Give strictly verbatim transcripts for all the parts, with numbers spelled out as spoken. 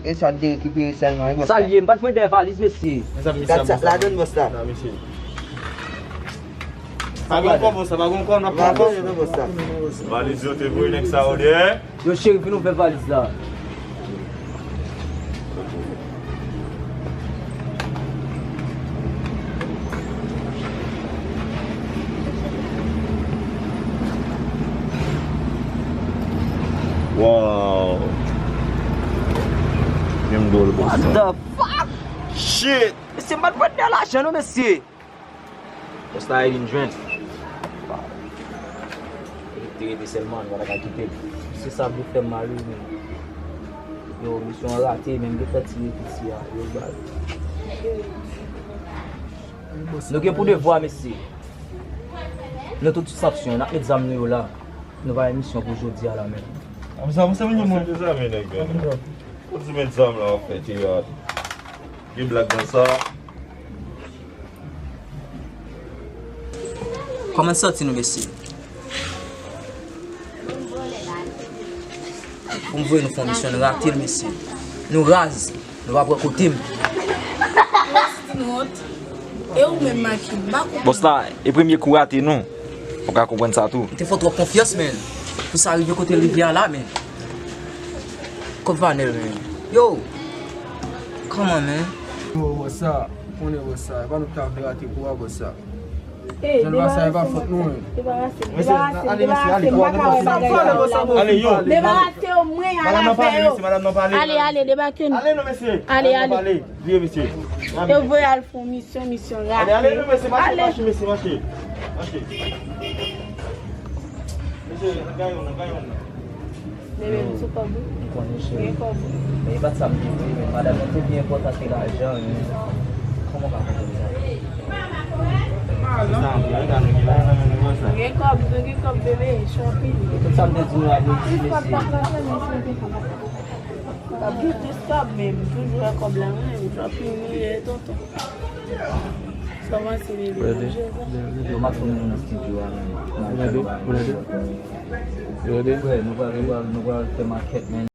E sa n te rekipere sèlman, wi, bòs la. Sa l ye, m pa t pran dèyè valiz, mesye. Gad sa k ladann, bòs la. Pa gon kò, bòs la, pa gon kò, n ap pran kò. Valiz yo te voye nèg sa yo dèyè. Yo, cheri, vin ouvè valiz la. Wow. Menm dwòl bòs la. What the fuck? Shit. Mesye, m pa t pran dèyè lajan non, mesye. Bòs la, e vin jwenn. Rete, rete sèlman, nou pa ta ka kite l. Se sa vle fè m mal, wi, men. Yo, misyon an rate, men m gentan tire piti a. Yo, baz. Nou gen pou devwa, mesye. Nou tout sou sanksyon, n ap met zam nou yo la. Nou pa gen misyon pou jodi a la, men. Avanse, avanse, vini, mwen. Mezanmi, nèg, men. Kot ti met zam la, w ap fè teyat. Gen blag nan sa. Kòman santi nou, mesye? Pou m voye nou fè yon misyon, nou rate l, mesye. Nou raz, nou pa pran kote m. Ou wè si di nou wont? E ou menm, Maki, m pa konprann. Bòs la, e premye kou rate nou. Ou ka konprann sa tou. Ou te fè w twòp konfyans, men. Pou sa rive kote l rive a la, men. Kòb Vanèl, men. Yo! Kòman, men? Yo, bòs sa, ou konnen bòs sa, e pa nou ki ta vle rate kou a, bòs sa. Jan l pase a, e pa fòt nou, men. Debarase, debarase, debarase, m pa ka wè bagay sa yo la. Ale, yo. Debarase yo, mwen, al avè yo. Ale, ale, debake nou. Ale, non, mesye. Ale, ale. Vye, mesye. Yo voye al fè yon misyon, misyon rate. Ale, ale, non, mesye, mache, mache, mesye, mache. Mache. Mesye, gayon nan, gayon nan. Bebe, m sou kòb ou? M konnen, cheri. Gen kòb ou? Men e pa t sa m te vle, men madanm nan te pi enpòtan ke lajan, men kòman w ka konprann sa? Gen kòb, gen kòb, bebe, shopping. Tout sa m te di nou a, nou di, mesye. Kòb, gen plis kòb, men m toujou wè kòb la, mwen, m shopping, li ye, tonton. Kòman se, bebe? Yo, m ap tounen nan estidyo a, men. Frè, nou pral, nou pral, nou pral fè makèt, men.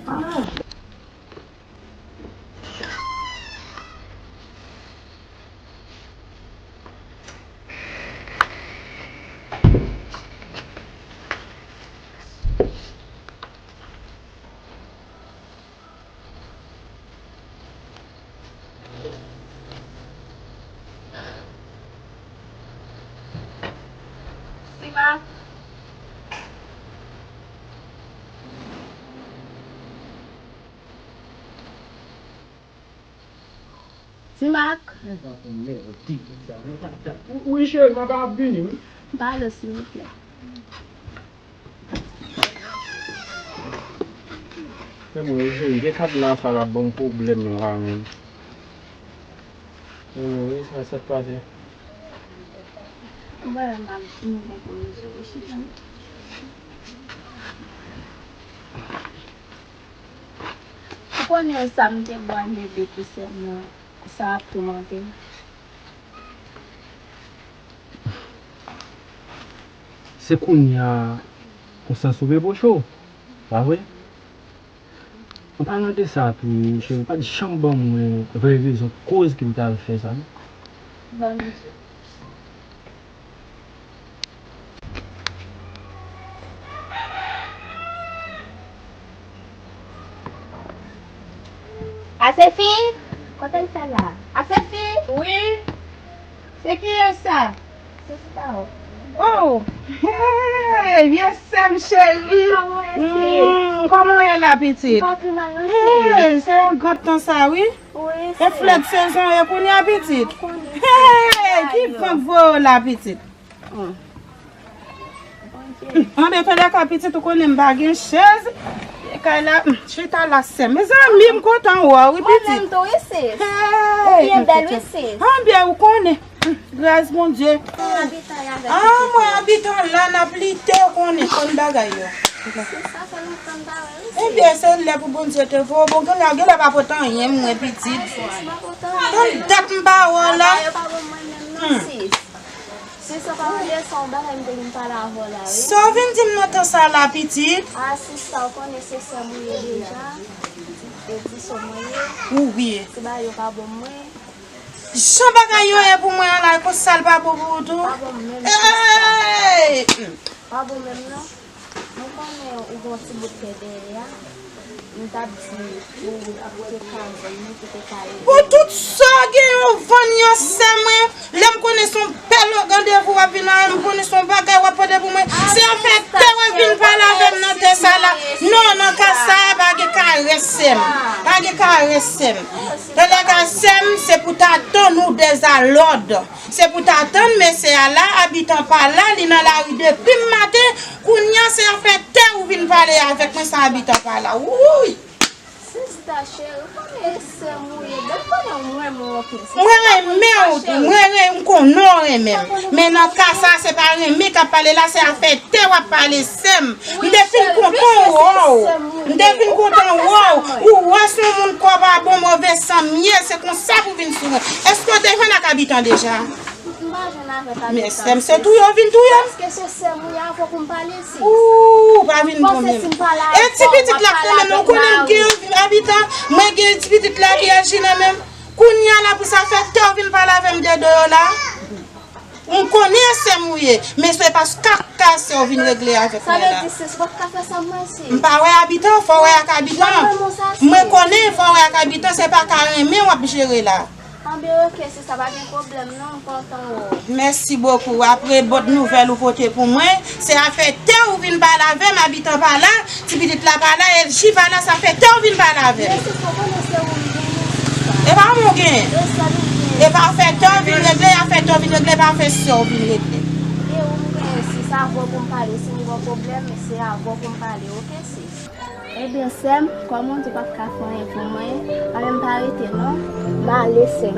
Simak. Simak. Wi, cheri, m ap vini, wi. Pale, silvouplè. Fè mwen jwenn de kad la, sa l ap ban m pwoblèm la menm. Fè mwen wè sa, sa k pase. Ou pa wè m ap vin pou rezo wi, chita. Ou konnen sa m te bwè bebe pou sè m nan, sa ap toumante m. Se kounye a konsyans ou reproche w, pa vre? An palan de sa tou, cheri, ou pa t janm ban mwen vrè rezon koz ki m t al fè sa, non. Ban m di. Asefi? Kote l fè la? Asefi? Wi. Se kiyès sa? Se Sista w. Oh! Hey, vye sè m cheri. Kòman w ye, sis? Mm, kòman w ye la, pitit? M pa pi mal, non, sis. Hey, se yon gòt tan sa, wi. Wi, sis. E flè de sezon yo kounye a, pitit. Hey, ki van k voye w la, pitit? Anben, tande ka pitit, ou konnen m pa gen chèz. Kay la, chita la, sè m. Mezanmi, m kontan wè w, wi, pitit. Mwen menm tou, wi, sis. Ou byen bèl, wi, sis. Anben, ou konnen. Gras Bondye. Ah, mwen abitan la, n ap lite, ou konnen, konn bagay yo. Sis, sa fè lontan m pa wè, wi, sis. Ebyen, se lè pou Bondye te voye w. Bon, genlè, genlè pa pote anyen, mwen, pitit. Sis, m pa pote anyen. Tann dat m pa wè w la. Yo pa ban mwen menm, non, sis. Sis, ou pa mande sa, yon bagay m te vin pale avè w la, wi. Sa w vin di m nan tan sa la, pitit? Ah, sista, ou konnen se sè m ou ye deja. E ti sè mwen ye. Ou ye. Ti bagay yo pa bon mwen. Jan bagay yo ye pou mwen an la, e konsa l pa bon pou ou tou? Pa bon menm, sista. Hey! Pa bon menm, non. Mwen konnen ou gen yon ti bout tè dèyè a. M t ap di ou te ka vann li, pou te ka ede. Pou tout sa w gen yo vann yo, sè mwen. Lè m konnen se yon bèl randevou w ap vin la, m konnen se yon bagay w ap pote pou mwen. Se afè tè w ap vin pale avè m nan tè sa la. Non, nan ka sa a, pa gen karès, sè m. Pa gen karès, sè m. Tande ka, sè m, se pou ta tann ou dèzalòd. Se pou ta tann mesye a la, abitan pa la, li nan lari depi maten, kounye a se afè tè ou vin pale avèk mwen san abitan pa la. Wouy! Sista cheri, ou konnen sè m ou ye, donk konnen mwen renmen w anpil. Mwen renmen w tou, mwen renmen, m konnen w renmen m. Men nan ka sa, se pa renmen k ap pale la, se afè tè w ap pale, sè m. M te fin kontan wè w. M te fin kontan wè w. Ou wè se yon moun kò pa bon, move san m ye, se konsa pou vin sou mwen. Èske w te jwenn ak abitan deja? M pa jwenn avèk abitan. Men sè m, se touye w vin touye m. Paske se sè m ou ye, avè w pou m pale, sis. Ou pa vin bon menm. E ti pitit la k nan men m, ou konnen m gen abitan, mwen gen ti pitit la ki aji nan men m. Kounye a la pou sa fè tè w vin pale avè m de do yo la. M konnen sè m ou ye, men se pa kaka sè w vin regle avèk mwen la. Sa vle di, sis, ou pa t ka fè sa pou mwen, sis. M pa wè abitan, fò w wè ak abitan. Mwen konnen fò w wè ak abitan, se pa ka renmen w ap jere la. Anben, oke, sis, sa pa gen pwoblèm, non, m kontan wè w. Mèsi bokou. Apre bon nouvèl ou pote pou mwen, se afè tè ou vin pale avè m, abitan pa la, ti pitit la pa la, L J pa la, sa fè tè w vin pale avè m. Men sis, ou konnen se ou m genyen, sista. E pa mwen w genyen. E sèl ou m genyen. E pa afè tè w vin regle, afè tè w vin regle, pa afè sè w vin regle. E ou m genyen, sis, avè w pou m pale, si m gen yon pwoblèm, se avè w pou m pale, oke, sis? Ebyen, sè m, kòm ou di w p ap ka fè anyen pou mwen, anben m pa rete, non. M ale, sè m.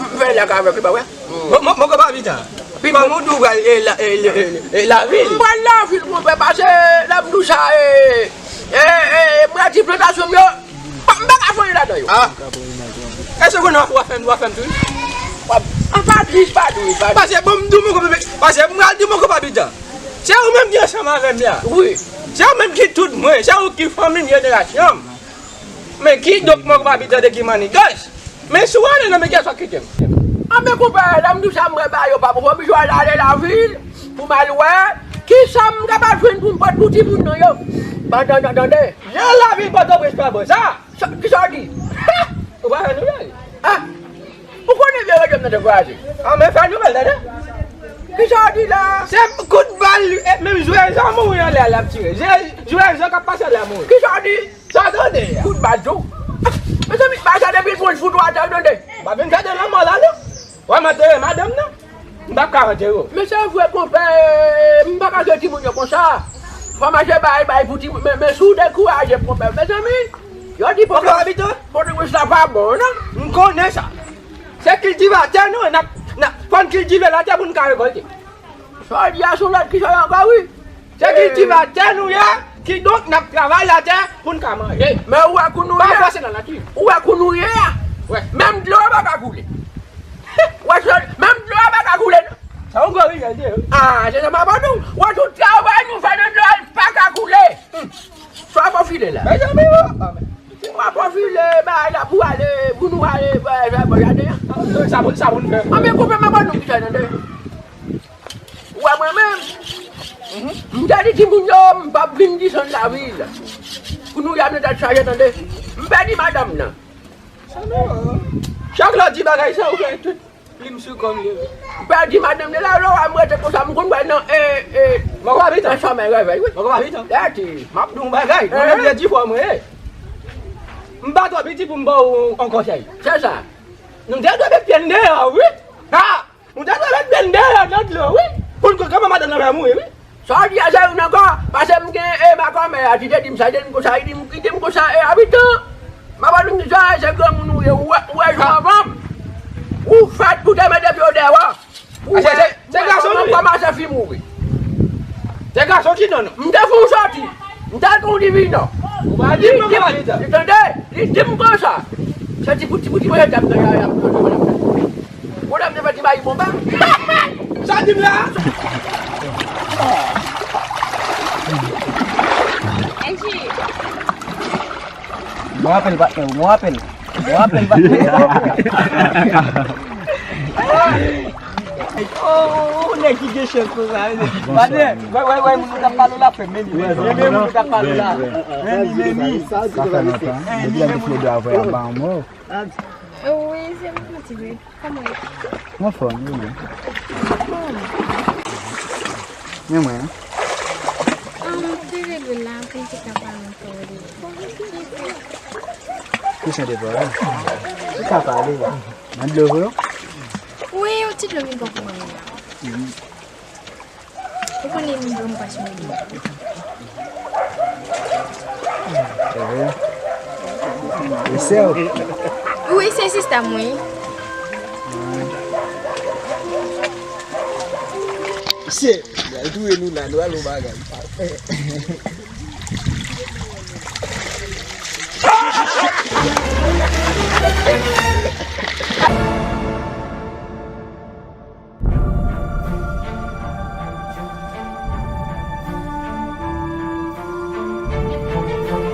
m fè lak avèk li, pa vre? Mwen, mwen, mwen konpa pitan. Pi mwen di w pral e la, e, e, e, e lavil. M pral lavil, konpè, pase lè m di w sa, e, e, e, m pral ti plantasyon m yo. M pa ka fè anyen ladan yo. Ah. Èske w konnen w ap fè m, w ap fè m tou? An pa di, pa di, pa di. Pase bon, m di w mwen konpa, pase m pral di mwen konpa pitan. Se ou menm ki ansanm avè m la. Wi. Se ou menm ki tout mwen, se ou ki fanmi m, jenerasyon m. Men kidonk mwen pa pita de ki manigans. Men si w ale nan medya sa kite m. Anben konpè, lè m di w sa m prè ba yo pa bon, fò m jwenn ale lavil pou m al wè kisa m kapab jwenn pou m pot pou timoun nan yo. Pandan, tande. Jan lavil Pòtoprens pa bon sa. Sa, kisa w di? Ou pa fè nouvèl? Ah! Ou konnen vye radyo m nan te kraze? Anben fè nouvèl, tande. Kisa w di la? Se kout bal, e, menm jwèz an mouri anlè a l ap tire. Jwèz an k ap pase anlè a mouri. Kisa w di? Sa w tande a? Kout bal tou. Mezanmi, bagay sa depi l pran fout ou atè, w tande. M pa vin fete lanmò la, non. W ap antere madanm nan? M p ap ka antere w. Men se vre, konpè, m pa ka jwe timoun yo konsa. Fò m achte bay, bay pou timoun. Men, men si w dekouraje, konpè, mezanmi, yo di Pòtoprens la pa bon, non. M konnen sa. Se kiltivatè nou ye, n ap, n ap, fò n kiltive latè pou n ka rekòlte. Sa w di a se yon lòt kisa ankò, wi. Se kiltivatè nou ye, kidonk n ap travay latè pou n ka manje. Men ou wè kou nou ye. Pa fòse nan nati. Ou wè kou nou ye a. Wè. Menm dlo a pa ka koule. Wè, menm dlo a pa ka koule, non. Sa yon gwo rivyè l te ye, wi. Ah, se sa m ap di w. Wè, tout travay nou fè nan dlo a, l pa ka koule. Hmm. Sa w ap anfile la. Mezanmi, o. W ap anfile, bay la pou ale, pou nou ale, bay, bay, bay, jaden an. Sa pou, sa pou n fè. Anben, konpè, m ap ban nou kisa, tande. Ou wè mwen menm, m te di timoun yo, m p ap vin desann lavil. Kounye a nou tèt chaje, tande. M pèdi madanm nan. Chak lè w di bagay sa, ou fè tout plim sou kò m li. M pèdi madanm nan la, lè w wè m rete konsa, m konn wè nan, e, e, nan somèy revèy, wi. Dèyè ti. M ap di w yon bagay, mwen menm se difò mwen ye. M pa twò piti pou m ba w yon konsèy. Se sa. Nou te dwe met pye n deyò, wi. Ha! Nou te dwe met pye n deyò nan dlo, wi. Pou n konn kòman madanm nan fè mouri, wi. Sa w di a, se youn ankò, paske m gen, e, makòmè a ki te di m sa, li te di m konsa, li di m, li di m konsa, e, abitan. M ap di w sa, se granmoun ou ye, ou wè, ou wè jan avan m. Ou fèt pou te mete pye w deyò. Ou wè, se gason ou ye. Kòmanse fi mouri. Se gason ki non, non. M te fè w soti. M te fè w dividan. Ou pa di m konsa. Li tande, li di m konsa. Se ti pou, ti pou, ti pou, se dam nan, y a, y a, Pwodam te fè ti bay konba. Sa di m la? Enji. Bon apèl, patnè, bon apèl. Bon apèl, patnè. Oh, nèg ki gen chans konsa, wi. Patnè, wè, wè, wè, moun yo t ap pale la, fè men li, men li, men moun yo t ap pale la. Men li, men li. Sa fè lontan. Depi lè m te file dwa avè a ba yon mo. Wi, se mwen, ti bebe. Kòman w ye? Mwen anfòm, wi, mwen. Men mwen, an? An, m te rele w la pou m te ka pale ansanm avè w. Kesyon de pale? Ou ka pale. Mande dlo pou ou? Wi, yon ti dlo m gen pou mwen la. Ou konnen m bon pas mwen. E sè w? Wi, se sista mwen. Mesye, y al touye nou la, nou al yon bagay.